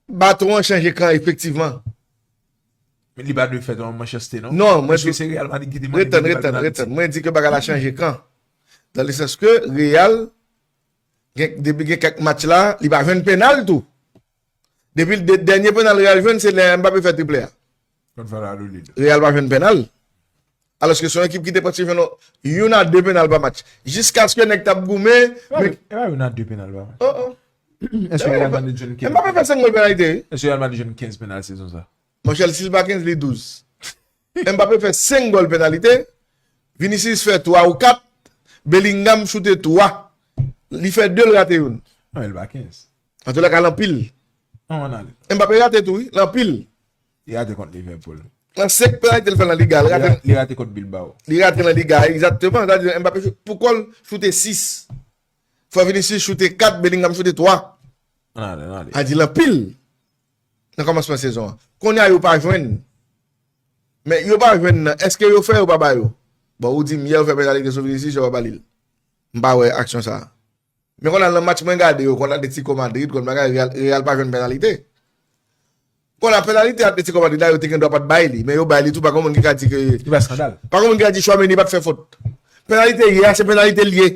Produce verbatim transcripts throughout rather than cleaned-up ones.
Baton an chanje kan efektivman. Men li pa dwe fèt an Manchester, non? Non, mwen Èske di- se Real Madrid ki te Retann, mande retann, retann. Mwen di ke bagay la chanje kan. Dans le sens que Real, gen, depi gen kèk match la, li pa jwenn penal tou. Depi de, dènye penal Real jwenn, se lè Mbappé fè triple a. Kont Valladolid. Real pa jwenn penal. Alòske se yon ekip ki te pati jwenn yon a de penal pa match. Jiskaske nèg t ap goumen. E pa youn a de penal pa match. Oh, oh. Èske Real Madrid jwenn Mbappé fè senk gòl penalite, wi. Èske Real Madrid jwenn kenz penal sezon sa? Monchè, si l pa kenz, li douz. Mbappé fè senk gòl penalite. Vinicius fè twa ou kat. Bellingham choute twa. Li fè de, l rate youn. Non, el pa kenz. Antoulèka, l anpil. Non, ann ale. Mbappé rate tou, wi, l anpil. Li rate kont Liverpool. Nan senk penalite l fè nan Liga, l Li rate, ra- li rate kont Bilbao. li rate nan Liga, egzakteman. Sa di Mbappé, pou kò l, choute sis. Fò Vinicius choute kat, Bellingham choute twa. Ann ale, ann ale. A di l anpil nan kòmansman sezon an. Kounye a yo pa jwenn. Men yo pa jwenn nan. Èske yo fè, yo pa ba yo? Bon, ou di m yè yo fè penalite sou Vinicius, yo pa ba li l. M pa wè aksyon sa a. Men kounye a nan match mwen gade yo kont Atletico Madrid, kont bagay Real, Real pa jwenn penalite. Kounye a penalite Atletico Madrid la, yo te gen dwa pa t bay li, men yo bay li tou, pa gen moun ki ka di ke Li pa skandal. Pa gen moun ki ka di Tchouaméni pa t fè fot. Penalite ye a, se penalite l ye.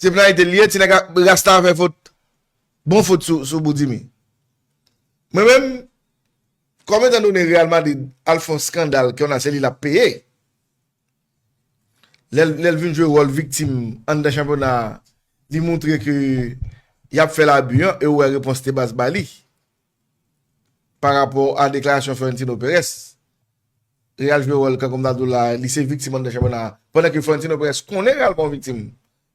Se penalite l ye, ti nèg a rasta a fè fot. Bon fot sou, sou Boudimi. Mwen menm, kòm etan done Real Madrid al fè yon skandal ke yon se li l ap peye. Lè l, lè l vin jwe wòl viktim anndan chanpyona a, li moutre ke y ap fè labi an e ou wè repons te baz ba li. Pa rapò a deklarasyon Florentino Perez. Real jwe wòl kan kòm ta di w la, li se viktim anndan chanpyona a. Pandan ke Florentino Perez konnen Real pa yon viktim.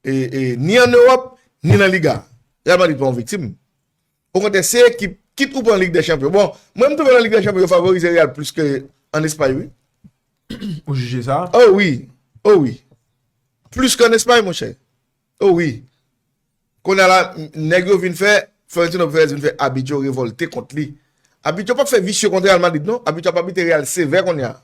E, e, ni ann Ewòp, ni nan Liga. Real Madrid pa yon viktim. Okontrè, se ekip, kit ou pran Lig dè Chanpyon. Bon, mwen m twouve nan Lig dè Chanpyon, yo favorize Real plis ke ann Espay, wi. Ou jije sa? Oh wi, oh wi. Plis ke ann Espay, monchè. Oh wi. Kounye a la, nèg yo vin fè, Florentino Perez vin fè abit yo revòlte kont li. Abit yo p ap fè visye kont Real Madrid, non. Abit yo ap abite Real sevè kounye a.